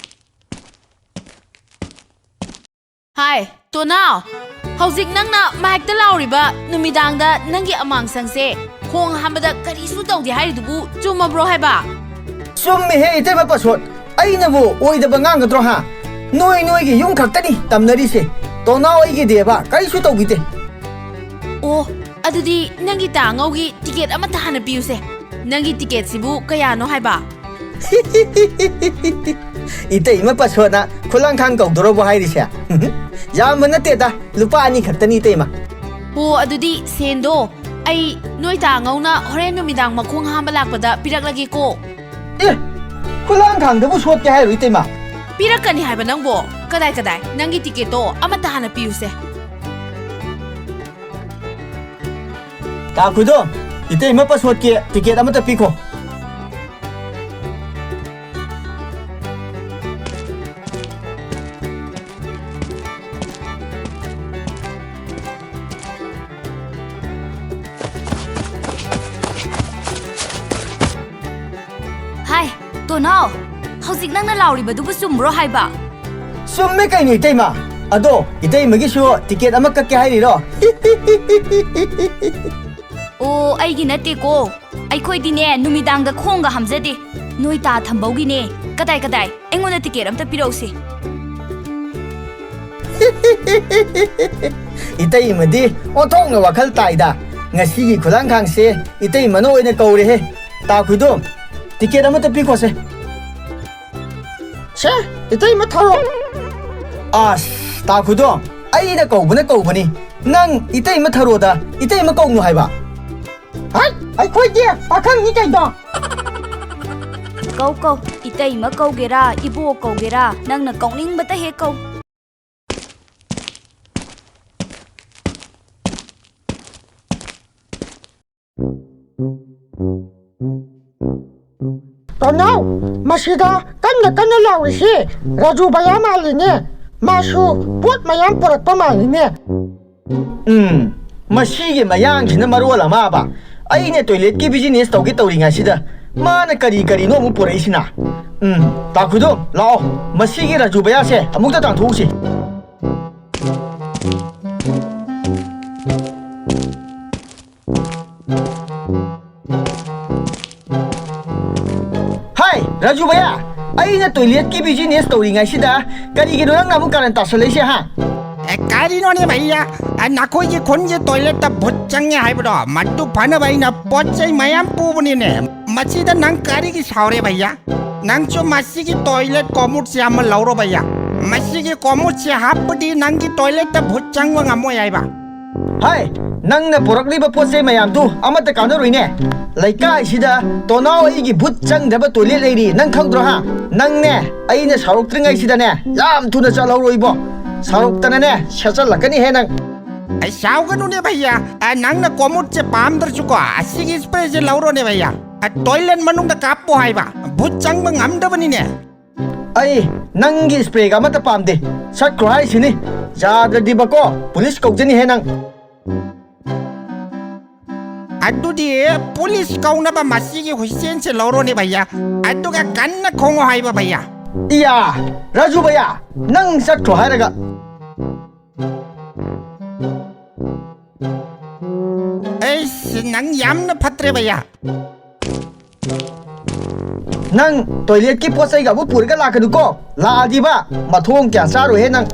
ꯍꯥꯏ, ꯇꯣꯅꯥꯎ! ꯍꯧꯖꯤꯛ ꯅꯪꯅ ꯃꯥꯏꯛꯇ ꯂꯥꯎꯔꯤꯕ ꯅꯨꯃꯤꯗꯥꯡꯗ ꯅꯪꯒꯤ ꯑꯃꯥꯡꯁꯪꯁꯦ ꯈꯣꯡ ꯍꯥꯝꯕꯗ ꯀꯔꯤꯁꯨ ꯇꯧꯗꯦ ꯍꯥꯏꯔꯤꯗꯨꯕꯨ ꯆꯨꯝꯃꯕ꯭ꯔꯣ ꯍꯥꯏꯕ? ꯆꯨꯝꯃꯤꯍꯦ, ꯏꯇꯩꯃ ꯄꯥꯁꯣꯠ꯫ ꯑꯩꯅꯕꯨ ꯑꯣꯏꯗꯕ ꯉꯥꯡꯒꯗ꯭ꯔꯣ, ꯍꯥ? ꯅꯣꯏ ꯅꯣꯏꯒꯤ ꯌꯨꯝ ꯈꯛꯇꯅꯤ ꯇꯝꯅꯔꯤꯁꯦ꯫ ꯇꯣꯅꯥꯎ ꯑꯩꯒꯤꯗꯤꯕ ꯀꯔꯤꯁꯨ ꯇꯧꯕꯤꯗꯦ꯫ ꯑꯣ, ꯑꯗꯨꯗꯤ ꯅꯪꯒꯤ ꯇꯥꯉꯧꯒꯤ ꯇꯤꯀꯦꯠ ꯑꯃꯠꯇ ꯍꯥꯟꯅ ꯄꯤꯌꯨꯁꯦ꯫ ꯅꯪꯒꯤ ꯇꯤꯀꯦꯠꯁꯤꯕꯨ ꯀꯌꯥꯅꯣ ꯍꯥꯏꯕ? ꯏꯇꯩꯃ ꯄꯥꯁꯣꯠꯅ ꯈꯨꯂꯪꯈꯥꯡ ꯀꯧꯗꯣꯔꯕꯣ ꯍꯥꯏꯔꯤꯁꯦ? ꯌꯥꯝꯕ ꯅꯠꯇꯦꯗ, ꯂꯨꯄꯥ ꯑꯅꯤ ꯈꯛꯇꯅꯤ, ꯏꯇꯩꯃ꯫ ꯑꯣ, ꯑꯗꯨꯗꯤ ꯁꯦꯟꯗꯣ ꯑꯩ ꯅꯣꯏ ꯇꯥꯉꯧꯅ ꯍꯣꯔꯦꯟ ꯅꯨꯃꯤꯗꯥꯡ ꯃꯈꯣꯡ ꯍꯥꯝꯕ ꯂꯥꯛꯄꯗ ꯄꯤꯔꯛꯂꯒꯦꯀꯣ꯫ ꯑꯦ, ꯈꯨꯂꯥꯡꯈꯥꯡꯗꯕꯨ ꯁꯣꯠꯀꯦ ꯍꯥꯏꯔꯣ, ꯏꯇꯩꯃ? ꯄꯤꯔꯛꯀꯅꯤ ꯍꯥꯏꯕ ꯅꯪꯕꯣ? ꯀꯗꯥꯏ, ꯀꯗꯥꯏ? ꯅꯪꯒꯤ ꯇꯤꯀꯦꯠꯇꯣ ꯑꯃꯠꯇ ꯍꯥꯟꯅ ꯄꯤꯌꯨꯁꯦ꯫ ꯀꯥ ꯈꯨꯗꯣ, ꯏꯇꯩꯃ ꯄꯁꯣꯠꯀꯤ ꯇꯤꯀꯦꯠ ꯑꯃꯇ ꯄꯤꯈꯣ꯫ ꯍꯥꯏ, ꯇꯣꯅꯥꯎ, ꯍꯧꯖꯤꯛ ꯅꯪꯅ ꯂꯥꯎꯔꯤꯕꯗꯨꯕꯨ ꯆꯨꯝꯕ꯭ꯔꯣ ꯍꯥꯏꯕ? ꯆꯨꯝꯃꯦ ꯀꯩꯅꯣ, ꯏꯇꯩꯃ꯫ ꯑꯗꯣ, ꯏꯇꯩꯃꯒꯤꯁꯨ ꯇꯤꯀꯦꯠ ꯑꯃ ꯀꯛꯀꯦ ꯍꯥꯏꯔꯤꯔꯣ? ꯑꯣ, ꯑꯩꯒꯤ ꯅꯠꯇꯦꯀꯣ꯫ ꯑꯩꯈꯣꯏꯗꯤꯅꯦ, ꯅꯨꯃꯤꯗꯥꯡꯗ ꯈꯣꯡꯒ ꯍꯥꯝꯖꯗꯦ꯫ ꯅꯣꯏ ꯇꯥ ꯊꯝꯕꯧꯒꯤꯅꯦ꯫ ꯀꯗꯥꯏ, ꯀꯗꯥꯏ? ꯑꯩꯉꯣꯟꯗ ꯇꯤꯀꯦꯠ ꯑꯝꯇ ꯄꯤꯔꯛꯎꯁꯦ꯫ ꯏꯇꯩꯃꯗꯤ ꯑꯣꯟꯊꯣꯛꯅ ꯋꯥꯈꯜ ꯇꯥꯏꯗ꯫ ꯉꯁꯤꯒꯤ ꯈꯨꯂꯥꯡꯈꯥꯡꯁꯦ ꯏꯇꯩꯃꯅ ꯑꯣꯏꯅ ꯀꯧꯔꯦꯍꯦ꯫ ꯇꯥ ꯈꯨꯏꯗꯣ, ꯇꯤꯀꯦꯠ ꯑꯃꯇ ꯄꯤꯈꯣꯁꯦ꯫ ꯁꯦ, ꯏꯇꯩꯃ ꯊꯔꯣ꯫ ꯑꯁ, ꯇꯥ ꯈꯨꯏꯗꯣ, ꯑꯩꯅ ꯀꯧꯕꯅ ꯀꯧꯕꯅꯤ꯫ ꯅꯪ ꯏꯇꯩꯃ ꯊꯔꯣꯗ ꯏꯇꯩꯃ ꯀꯧꯅꯨ ꯍꯥꯏꯕ꯫ ꯍꯥꯏ, ꯑꯩꯈꯣꯏꯗꯤ ꯄꯥꯈꯪꯅꯤ ꯀꯩꯅꯣ꯫ ꯀꯧ, ꯀꯧ, ꯏꯇꯩꯃ ꯀꯧꯒꯦꯔꯥ, ꯏꯕꯣꯛ ꯀꯧꯒꯦꯔꯥ, ꯅꯪꯅ ꯀꯧꯅꯤꯡꯕꯇ ꯍꯦꯛ ꯀꯧ꯫ ꯇꯣꯅꯥꯎ, ꯃꯁꯤꯗ ꯀꯟꯅ ꯀꯟꯅ ꯂꯥꯎꯔꯤꯁꯤ ꯔꯥꯖꯨ ꯚꯩꯌꯥ ꯃꯥꯜꯂꯤꯅꯦ꯫ ꯃꯥꯁꯨ ꯄꯣꯠ ꯃꯌꯥꯝ ꯄꯨꯔꯛꯄ ꯃꯥꯜꯂꯤꯅꯦ꯫ ꯎꯝ, ꯃꯁꯤꯒꯤ ꯃꯌꯥꯡꯁꯤꯅ ꯃꯔꯣꯜ ꯑꯃꯕ꯫ ꯑꯩꯅ ꯇꯣꯏꯂꯦꯠꯀꯤ ꯕꯤꯖꯤꯅꯦꯁ ꯇꯧꯒꯦ ꯇꯧꯔꯤꯉꯩꯁꯤꯗ ꯃꯥꯅ ꯀꯔꯤ ꯀꯔꯤꯅꯣ ꯑꯃꯨꯛ ꯄꯨꯔꯛꯏꯁꯤꯅ꯫ ꯎꯝ, ꯇꯥ ꯈꯨꯏꯗꯣ, ꯂꯥꯛꯑꯣ, ꯃꯁꯤꯒꯤ ꯔꯥꯖꯨ ꯚꯩꯌꯥꯁꯦ ꯑꯃꯨꯛꯇ ꯇꯥꯟꯊꯣꯛꯎꯁꯤ꯫ ꯍꯥꯏ, ꯔꯥꯖꯨ ꯚꯩꯌꯥ, ꯑꯩꯅ ꯇꯣꯏꯂꯦꯠꯀꯤ ꯕꯤꯖꯤꯅꯦꯁ ꯇꯧꯔꯤꯉꯩꯁꯤꯗ ꯀꯔꯤꯒꯤꯅꯣ ꯅꯪꯅ ꯑꯃꯨꯛ ꯀꯥꯔꯟ ꯇꯥꯁꯜꯂꯛꯏꯁꯦ, ꯍꯥ? ꯑꯦ, ꯀꯔꯤꯅꯣꯅꯦ ꯚꯩꯌꯥ? ꯑ, ꯅꯈꯣꯏꯒꯤ ꯈꯨꯟꯒꯤ ꯇꯣꯏꯂꯦꯠꯇ ꯚꯨꯠ ꯆꯪꯉꯦ ꯍꯥꯏꯕꯗꯣ, ꯃꯗꯨ ꯐꯅꯕ ꯑꯩꯅ ꯄꯣꯠ ꯆꯩ ꯃꯌꯥꯝ ꯄꯨꯕꯅꯤꯅꯦ꯫ ꯃꯁꯤꯗ ꯅꯪ ꯀꯔꯤꯒꯤ ꯁꯥꯎꯔꯦ ꯚꯩꯌꯥ? ꯅꯪꯁꯨ ꯃꯁꯤꯒꯤ ꯇꯣꯏꯂꯦꯠ ꯀꯣꯃꯨꯠꯁꯦ ꯑꯃ ꯂꯧꯔꯣ ꯚꯩꯌꯥ꯫ ꯃꯁꯤꯒꯤ ꯀꯣꯃꯨꯠꯁꯦ ꯍꯥꯞꯄꯗꯤ ꯅꯪꯒꯤ ꯇꯣꯏꯂꯦꯠꯇ ꯚꯨꯠ ꯆꯪꯕ ꯉꯝꯃꯣꯏ ꯍꯥꯏꯕ꯫ ꯍꯥꯏ, ꯅꯪꯅ ꯄꯨꯔꯛꯂꯤꯕ ꯄꯣꯠ ꯆꯩ ꯃꯌꯥꯝꯗꯨ ꯑꯃꯠꯇ ꯀꯥꯟꯅꯔꯣꯏꯅꯦ꯫ ꯂꯩꯀꯥꯏꯁꯤꯗ ꯇꯣꯅꯥꯎ ꯑꯩꯒꯤ ꯚꯨꯠ ꯆꯪꯗꯕ ꯇꯣꯏꯂꯦꯠ ꯂꯩꯔꯤ, ꯅꯪ ꯈꯪꯗ꯭ꯔꯣ ꯍꯥ? ꯅꯪꯅꯦ, ꯑꯩꯅ ꯁꯥꯎꯔꯛꯇ꯭ꯔꯤꯉꯩꯁꯤꯗꯅꯦ, ꯌꯥꯝ ꯊꯨꯅ ꯆꯠꯍꯧꯔꯣ ꯏꯕꯣ꯫ ꯁꯥꯎꯔꯛꯇꯅꯅꯦ, ꯁꯦꯠꯆꯜꯂꯛꯀꯅꯤꯍꯦ ꯅꯪ꯫ ꯑꯩ ꯁꯥꯎꯒꯅꯨꯅꯦ ꯚꯩꯌꯥ, ꯑ, ꯅꯪꯅ ꯀꯣꯃꯨꯠꯁꯦ ꯄꯥꯝꯗ꯭ꯔꯁꯨꯀꯣ, ꯑꯁꯤꯒꯤ ꯏꯁꯄ꯭ꯔꯦꯁꯦ ꯂꯧꯔꯣꯅꯦ ꯚꯩꯌꯥ꯫ ꯑ, ꯇꯣꯏꯂꯦꯠ ꯃꯅꯨꯡꯗ ꯀꯥꯞꯄꯣ ꯍꯥꯏꯕ, ꯚꯨꯠ ꯆꯪꯕ ꯉꯝꯗꯕꯅꯤꯅꯦ꯫ ꯑꯩ ꯅꯪꯒꯤ ꯏꯁꯄ꯭ꯔꯦꯒ ꯑꯃꯠꯇ ꯄꯥꯝꯗꯦ꯫ ꯆꯠꯈ꯭ꯔꯣ ꯍꯥꯏꯁꯤꯅꯤ꯫ ꯌꯥꯗ꯭ꯔꯗꯤꯕꯀꯣ, ꯄꯨꯂꯤꯁ ꯀꯧꯖꯅꯤꯍꯦ ꯅꯪ꯫ ꯑꯗꯨꯗꯤ ꯄꯨꯂꯤꯁ ꯀꯧꯅꯕ ꯃꯁꯤꯒꯤ ꯍꯨꯏꯁꯦꯟꯁꯦ ꯂꯧꯔꯣꯅꯦ ꯚꯩꯌꯥ, ꯑꯗꯨꯒ ꯀꯟꯅ ꯈꯣꯡꯉꯣ ꯍꯥꯏꯕ ꯚꯩꯌꯥ꯫ ꯏꯌꯥ, ꯔꯥꯖꯨ ꯚꯩꯌꯥ, ꯅꯪ ꯆꯠꯈ꯭ꯔꯣ ꯍꯥꯏꯔꯒ꯫ ꯑꯩꯁ, ꯅꯪ ꯌꯥꯝꯅ ꯐꯠꯇ꯭ꯔꯦ ꯚꯩꯌꯥ꯫ ꯅꯪ ꯇꯣꯏꯂꯦꯠꯀꯤ ꯄꯣꯠ ꯆꯩꯒ ꯑꯃꯨꯛ ꯄꯨꯔꯒ ꯂꯥꯛꯀꯅꯨꯀꯣ꯫ ꯂꯥꯛꯑꯗꯤꯕ ꯃꯊꯣꯡ ꯀꯌꯥ ꯆꯥꯔꯣꯏꯍꯦ ꯅꯪ꯫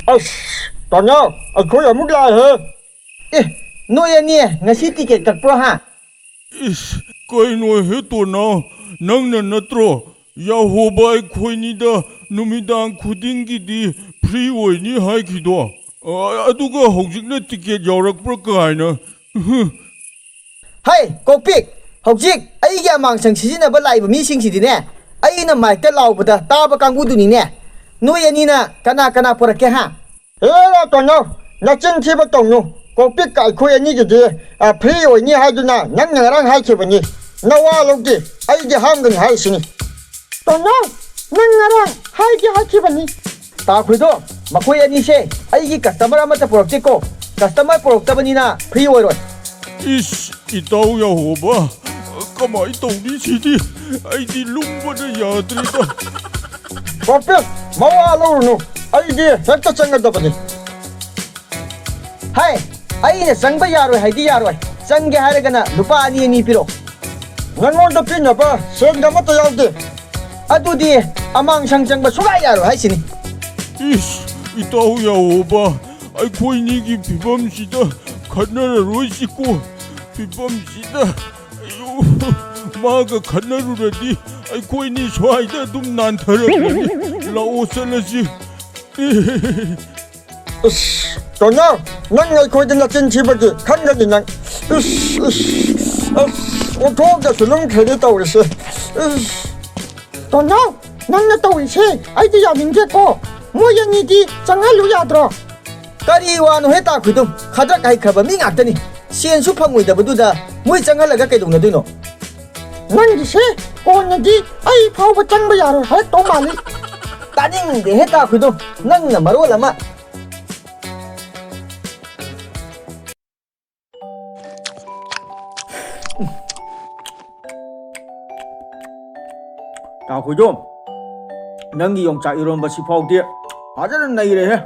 ꯑꯁ, ꯇꯥꯃꯣ, ꯑꯩꯈꯣꯏ ꯑꯃꯨꯛ ꯂꯥꯛꯑꯦꯍꯦ꯫ ꯑꯦ, ꯅꯣꯏ ꯑꯅꯤ ꯉꯁꯤ ꯇꯤꯀꯦꯠ ꯀꯛꯄ꯭ꯔꯣ ꯍꯥ? ꯏꯁ, ꯀꯩꯅꯣ ꯍꯦ ꯇꯣꯅꯥꯎ, ꯅꯪꯅ ꯅꯠꯇ꯭ꯔꯣ ꯌꯥꯍꯣꯕ ꯑꯩꯈꯣꯏꯅꯤꯗ ꯅꯨꯃꯤꯗꯥꯡ ꯈꯨꯗꯤꯡꯒꯤꯗꯤ ꯐ꯭ꯔꯤ ꯑꯣꯏꯅꯤ ꯍꯥꯏꯈꯤꯗꯣ? ꯑ, ꯑꯗꯨꯒ ꯍꯧꯖꯤꯛꯅ ꯇꯤꯀꯦꯠ ꯌꯥꯎꯔꯛꯄ꯭ꯔꯥ ꯀꯥꯏꯅ꯫ ꯎꯍꯨ꯫ ꯍꯩ, ꯀꯣꯛꯄꯤꯛ! ꯍꯧꯖꯤꯛ ꯑꯩꯒꯤ ꯑꯃꯥꯡꯁꯪ ꯁꯤꯖꯤꯟꯅꯕ ꯂꯥꯛꯏꯕ ꯃꯤꯁꯤꯡꯁꯤꯗꯤꯅꯦ, ꯑꯩꯅ ꯃꯥꯏꯛꯇ ꯂꯥꯎꯕꯗ ꯇꯥꯕ ꯀꯥꯡꯕꯨꯗꯨꯅꯤꯅꯦ꯫ ꯅꯣꯏ ꯑꯅꯤꯅ ꯀꯅꯥ ꯀꯅꯥ ꯄꯨꯔꯛꯀꯦ ꯍꯥ? ꯍꯦꯔꯥ ꯇꯣꯅꯥꯎ, ꯅꯆꯤꯟ ꯊꯤꯕ ꯇꯧꯅꯨ꯫ ꯀꯣꯛꯄꯤꯛꯀ ꯑꯩꯈꯣꯏ ꯑꯅꯤꯒꯤꯗꯤ, ꯑ, ꯐ꯭ꯔꯤ ꯑꯣꯏꯅꯤ ꯍꯥꯏꯗꯨꯅ ꯅꯪꯅ ꯉꯔꯥꯡ ꯍꯥꯏꯈꯤꯕꯅꯤ꯫ ꯅꯋꯥ ꯂꯧꯗꯦ, ꯑꯩꯗꯤ ꯍꯥꯝꯒꯅꯤ ꯍꯥꯏꯔꯤꯁꯤꯅꯤ꯫ ꯇꯣꯅꯥꯎ, ꯅꯪ ꯉꯔꯥꯡ ꯍꯥꯏꯒꯦ ꯍꯥꯏꯈꯤꯕꯅꯤ꯫ ꯇꯥꯈꯨꯏꯗꯣ, ꯃꯈꯣꯏ ꯑꯅꯤꯁꯦ ꯑꯩꯒꯤ ꯀꯁꯇꯃꯔ ꯑꯃꯠꯇ ꯄꯨꯔꯛꯇꯦꯀꯣ꯫ ꯀꯁꯇꯃꯔ ꯄꯨꯔꯛꯇꯕꯅꯤꯅ ꯐ꯭ꯔꯤ ꯑꯣꯏꯔꯣꯏ꯫ ꯏꯁ, ꯏꯇꯥꯎ ꯌꯥꯍꯣꯕ, ꯀꯃꯥꯏ ꯇꯧꯅꯤ ꯁꯤꯗꯤ? ꯑꯩꯗꯤ ꯂꯨꯝꯕꯅ ꯌꯥꯗ꯭ꯔꯦꯗ꯫ ꯄꯣꯄꯤꯁ, ꯃꯋꯥ ꯂꯧꯔꯨꯅꯨ, ꯑꯩꯗꯤ ꯍꯦꯛꯇ ꯆꯪꯒꯗꯕꯅꯤ꯫ ꯍꯥꯏ, ꯑꯩꯅ ꯆꯪꯕ ꯌꯥꯔꯣꯏ ꯍꯥꯏꯗꯤ ꯌꯥꯔꯣꯏ, ꯆꯪꯒꯦ ꯍꯥꯏꯔꯒꯅ ꯂꯨꯄꯥ ꯑꯅꯤ ꯑꯅꯤ ꯄꯤꯔꯣ꯫ ꯅꯉꯣꯟꯗ ꯄꯤꯅꯕ ꯁꯦꯟꯒ ꯑꯃꯠꯇ ꯌꯥꯎꯗꯦ꯫ ꯑꯗꯨꯗꯤ ꯑꯃꯥꯡꯁꯪ ꯆꯪꯕ ꯁꯨꯡꯌꯥ ꯌꯥꯔꯣꯏ ꯍꯥꯏꯁꯤꯅꯤ꯫ ꯏꯁ, ꯏꯇꯥꯎ ꯌꯥꯍꯣꯕ, ꯑꯩꯈꯣꯏꯅꯤꯒꯤ ꯐꯤꯕꯝꯁꯤꯗ ꯈꯠꯅꯔꯔꯣꯏꯁꯤꯀꯣ꯫ ꯐꯤꯕꯝꯁꯤꯗ, ꯑꯌꯣ, ꯃꯥꯒ ꯈꯠꯅꯔꯨꯔꯗꯤ ꯑꯩꯈꯣꯏꯅꯤ ꯁ꯭ꯋꯥꯏꯗ ꯑꯗꯨꯝ ꯅꯥꯟꯊꯔꯛꯂꯅꯤ꯫ ꯂꯥꯛꯑꯣ, ꯆꯠꯂꯁꯤ꯫ ꯏꯁ, ꯇꯣꯅꯥꯎ, ꯅꯪ ꯑꯩꯈꯣꯏꯗ ꯅꯆꯤꯟ ꯊꯤꯕꯒꯤ ꯈꯟꯒꯅꯤ ꯅꯪ꯫ ꯏꯁ, ꯏꯁ, ꯑꯁ, ꯑꯣꯟꯊꯣꯛꯑꯒꯁꯨ ꯂꯨꯝꯈ꯭ꯔꯦꯅꯦ ꯇꯧꯔꯤꯁꯦ꯫ ꯏꯁ꯫ ꯇꯣꯅꯥꯎ, ꯅꯪꯅ ꯇꯧꯔꯤꯁꯦ ꯑꯩꯗꯤ ꯌꯥꯅꯤꯡꯗꯦꯀꯣ꯫ ꯃꯣꯏ ꯑꯅꯤꯗꯤ ꯆꯪꯍꯜꯂꯨ ꯌꯥꯗ꯭ꯔꯣ? ꯀꯔꯤ ꯋꯥꯅꯣ ꯍꯦ ꯇꯥ ꯈꯨꯏꯗꯨꯝ? ꯈꯗ꯭ꯔꯛ ꯍꯩꯈ꯭ꯔꯕ ꯃꯤ ꯉꯥꯛꯇꯅꯤ꯫ ꯁꯦꯟꯁꯨ ꯐꯪꯉꯣꯏꯗꯕꯗꯨꯗ ꯃꯣꯏ ꯆꯪꯍꯜꯂꯒ ꯀꯩꯗꯧꯅꯗꯣꯏꯅꯣ? ꯅꯪꯒꯤꯁꯦ ꯀꯣꯟꯅꯗꯤ ꯑꯩ ꯐꯥꯎꯕ ꯆꯪꯕ ꯌꯥꯔꯣꯏ ꯍꯥꯏꯔꯛꯇꯧ ꯃꯥꯜꯂꯤ꯫ ꯇꯥꯅꯤꯡꯗꯦ ꯍꯦ ꯇꯥ ꯈꯨꯏꯗꯨꯝ, ꯅꯪꯅ ꯃꯔꯣꯜ ꯑꯃ꯫ ꯇꯥ ꯈꯣꯏꯗꯣꯝ, ꯅꯪꯒꯤ ꯌꯣꯡꯆꯥꯛ ꯏꯔꯣꯟꯕꯁꯤ ꯐꯥꯎꯗꯤ ꯐꯖꯅ ꯅꯩꯔꯦꯍꯦ꯫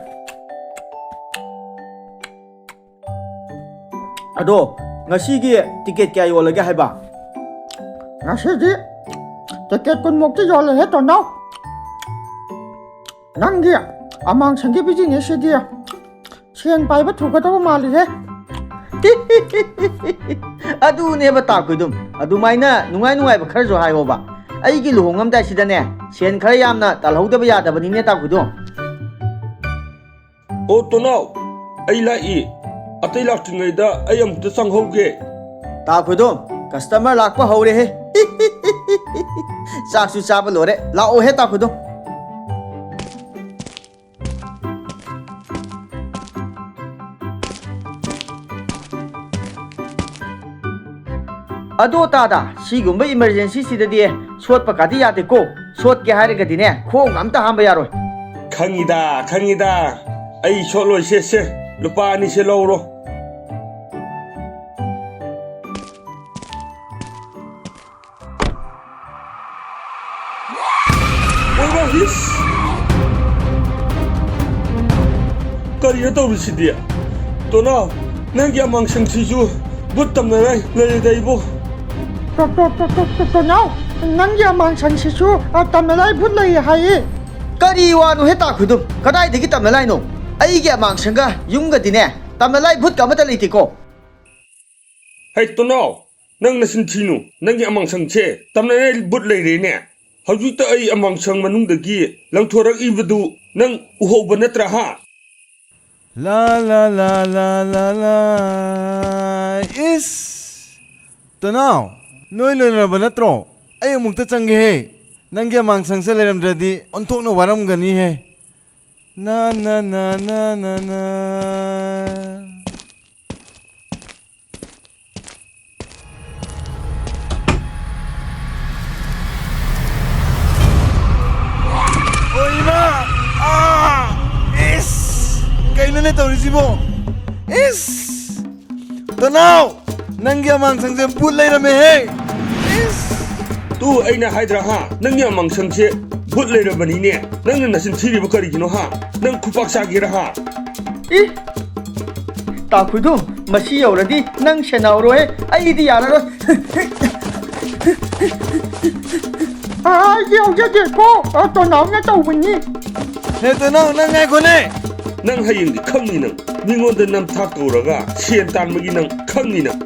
ꯑꯗꯣ, ꯉꯁꯤꯒꯤ ꯇꯤꯀꯦꯠ ꯀꯌꯥ ꯌꯣꯜꯂꯒꯦ ꯍꯥꯏꯕ? ꯉꯁꯤꯗꯤ ꯇꯤꯀꯦꯠ ꯀꯨꯟꯃꯨꯛꯇꯤ ꯌꯣꯜꯂꯦꯍꯦ, ꯇꯣꯟꯅꯥꯎ꯫ ꯅꯪꯒꯤ ꯑꯃꯥꯡꯁꯪꯒꯤ ꯕꯤꯖꯤꯅꯦꯁꯁꯤꯗꯤ ꯁꯦꯟ ꯄꯥꯏꯕ ꯊꯨꯒꯗꯧꯕ ꯃꯥꯜꯂꯤꯍꯦ꯫ ꯑꯗꯨꯅꯦꯕ ꯇꯥ ꯈꯣꯏꯗꯨꯝ, ꯑꯗꯨꯃꯥꯏꯅ ꯅꯨꯡꯉꯥꯏ ꯅꯨꯡꯉꯥꯏꯕ ꯈꯔꯁꯨ ꯍꯥꯏꯌꯣꯕ꯫ ꯑꯩꯒꯤ ꯂꯨꯍꯣꯡꯉꯝꯗꯥꯏꯁꯤꯗꯅꯦ, ꯁꯦꯟ ꯈꯔ ꯌꯥꯝꯅ ꯇꯥꯜꯍꯧꯗꯕ ꯌꯥꯗꯕꯅꯤꯅꯦ ꯇꯥ ꯈꯣꯏꯗꯨꯝ꯫ ꯑꯣ ꯇꯣꯅꯥꯎ, ꯑꯩ ꯂꯥꯛꯏ꯫ ꯑꯇꯩ ꯂꯥꯛꯇ꯭ꯔꯤꯉꯩꯗ ꯑꯩ ꯑꯃꯨꯛꯇ ꯆꯪꯍꯧꯒꯦ꯫ ꯇꯥ ꯈꯣꯏꯗꯨꯝ, ꯀꯁꯇꯃꯔ ꯂꯥꯛꯄ ꯍꯧꯔꯦꯍꯦ꯫ ꯆꯥꯛꯁꯨ ꯆꯥꯕ ꯂꯣꯏꯔꯦ, ꯂꯥꯛꯑꯣꯍꯦ ꯇꯥ ꯈꯣꯏꯗꯨꯝ꯫ ꯑꯗꯣ ꯇꯥꯗ, ꯁꯤꯒꯨꯝꯕ ꯏꯃꯔꯖꯦꯟꯁꯤꯁꯤꯗꯗꯤ ꯁꯣꯠꯄ ꯀꯥꯗꯤ ꯌꯥꯗꯦꯀꯣ꯫ ꯁꯣꯠꯀꯦ ꯍꯥꯏꯔꯒꯗꯤꯅꯦ, ꯈꯣꯡ ꯑꯝꯇ ꯍꯥꯝꯕ ꯌꯥꯔꯣꯏ꯫ ꯈꯪꯉꯤꯗ, ꯈꯪꯉꯤꯗ꯫ ꯑꯩ ꯁꯣꯠꯂꯣꯏꯁꯦ, ꯁꯦ, ꯂꯨꯄꯥ ꯑꯅꯤꯁꯦ ꯂꯧꯔꯣ꯫ ꯑꯣꯏꯃꯥ, ꯏꯁ! ꯀꯔꯤꯅꯣ ꯇꯧꯔꯤꯁꯤꯗꯤ? ꯇꯣꯅꯥꯎ, ꯅꯪꯒꯤ ꯑꯃꯥꯡꯁꯪꯁꯤꯁꯨ ꯕꯨꯠ ꯇꯝꯅꯉꯥꯏ ꯂꯩꯔꯦꯗ ꯏꯕꯣ꯫ ꯇꯣ-, ꯇꯣ-, ꯇꯣ-, ꯇꯣ-, ꯇꯣ-, ꯇꯣꯅꯥꯎ, ꯅꯪꯒꯤ ꯑꯃꯥꯡꯁꯪꯁꯤꯁꯨ, ꯑ, ꯇꯝꯅꯉꯥꯏ ꯕꯨꯠ ꯂꯩꯌꯦ ꯍꯥꯏꯌꯦ꯫ ꯀꯔꯤ ꯋꯥꯅꯣ ꯍꯦ ꯇꯥ ꯈꯨꯏꯗꯨꯝ? ꯀꯗꯥꯏꯗꯒꯤ ꯇꯝꯅꯉꯥꯏꯅꯣ? ꯑꯩꯒꯤ ꯑꯃꯥꯡꯁꯪꯒ ꯌꯨꯝꯒꯗꯤꯅꯦ, ꯇꯝꯅꯉꯥꯏ ꯕꯨꯠꯀ ꯑꯃꯠꯇ ꯂꯩꯇꯦꯀꯣ꯫ ꯍꯩ ꯇꯣꯅꯥꯎ, ꯅꯪ ꯅꯆꯤꯟ ꯊꯤꯅꯨ꯫ ꯅꯪꯒꯤ ꯑꯃꯥꯡꯁꯪꯁꯦ ꯇꯝꯅꯅ ꯕꯨꯠ ꯂꯩꯔꯦꯅꯦ꯫ ꯍꯧꯖꯤꯛꯇ ꯑꯩ ꯑꯃꯥꯡꯁꯪ ꯃꯅꯨꯡꯗꯒꯤ ꯂꯪꯊꯣꯔꯛꯏꯕꯗꯨ ꯅꯪ ꯎꯍꯧꯕ ꯅꯠꯇ꯭ꯔꯥ ꯍꯥ? ꯂꯥ ꯂꯥ ꯂꯥ ꯂꯥ ꯂꯥ ꯂꯥ꯫ ꯏꯁ! ꯇꯅꯥꯎ, ꯅꯣꯏ ꯂꯣꯏꯅꯔꯕ ꯅꯠꯇ꯭ꯔꯣ? ꯑꯩ ꯑꯃꯨꯛꯇ ꯆꯪꯒꯦꯍꯦ꯫ ꯅꯪꯒꯤ ꯑꯃꯥꯡꯁꯪꯁꯦ ꯂꯩꯔꯝꯗ꯭ꯔꯗꯤ ꯑꯣꯟꯊꯣꯛꯅ ꯋꯥꯔꯝꯒꯅꯤꯍꯦ꯫ ꯅꯥ ꯅꯥ ꯅꯥ ꯅꯥ ꯅꯥ ꯅꯥ꯫ ꯑꯣ ꯏꯃꯥ! ꯑꯥ! ꯏꯁ! ꯀꯩꯅꯣꯅꯦ ꯇꯧꯔꯤꯁꯤꯕꯣ? ꯏꯁ! ꯇꯅꯥꯎ! ꯅꯪꯒꯤ ꯑꯃꯥꯡꯁꯪꯁꯦ ꯕꯨꯠ ꯂꯩꯔꯝꯃꯦꯍꯦ! ꯏꯁ! ꯇꯨ ꯑꯩꯅ ꯍꯥꯏꯗ꯭ꯔꯥ ꯍꯥ? ꯅꯪꯒꯤ ꯑꯃꯥꯡꯁꯪꯁꯦ ꯕꯨꯠ ꯂꯩꯔꯕꯅꯤꯅꯦ꯫ ꯅꯪꯅ ꯅꯆꯤꯟ ꯊꯤꯔꯤꯕ ꯀꯔꯤꯒꯤꯅꯣ ꯍꯥ? ꯅꯪ ꯈꯨꯄꯥꯛ ꯆꯥꯒꯦꯔꯥ ꯍꯥ? ꯏ! ꯇꯥ ꯈꯨꯏꯗꯨ, ꯃꯁꯤ ꯌꯧꯔꯗꯤ ꯅꯪ ꯁꯦꯟꯅꯍꯧꯔꯣꯍꯦ꯫ ꯑꯩꯗꯤ ꯌꯥꯔꯔꯣꯏ꯫ ꯑꯩꯗꯤ ꯌꯥꯎꯖꯗꯦꯀꯣ, ꯑ, ꯇꯣꯅꯥꯎꯅ ꯇꯧꯕꯅꯤ꯫ ꯍꯦ ꯇꯅꯥꯎ, ꯅꯪ ꯉꯥꯏꯈꯣꯅꯦ! ꯅꯪ ꯍꯌꯦꯡꯗꯤ ꯈꯪꯅꯤ ꯅꯪ꯫ ꯃꯤꯉꯣꯟꯗ ꯅꯝꯊꯥꯛ ꯇꯧꯔꯒ ꯁꯦꯟ ꯇꯥꯟꯕꯒꯤ ꯅꯪ ꯈꯪꯅꯤ ꯅꯪ꯫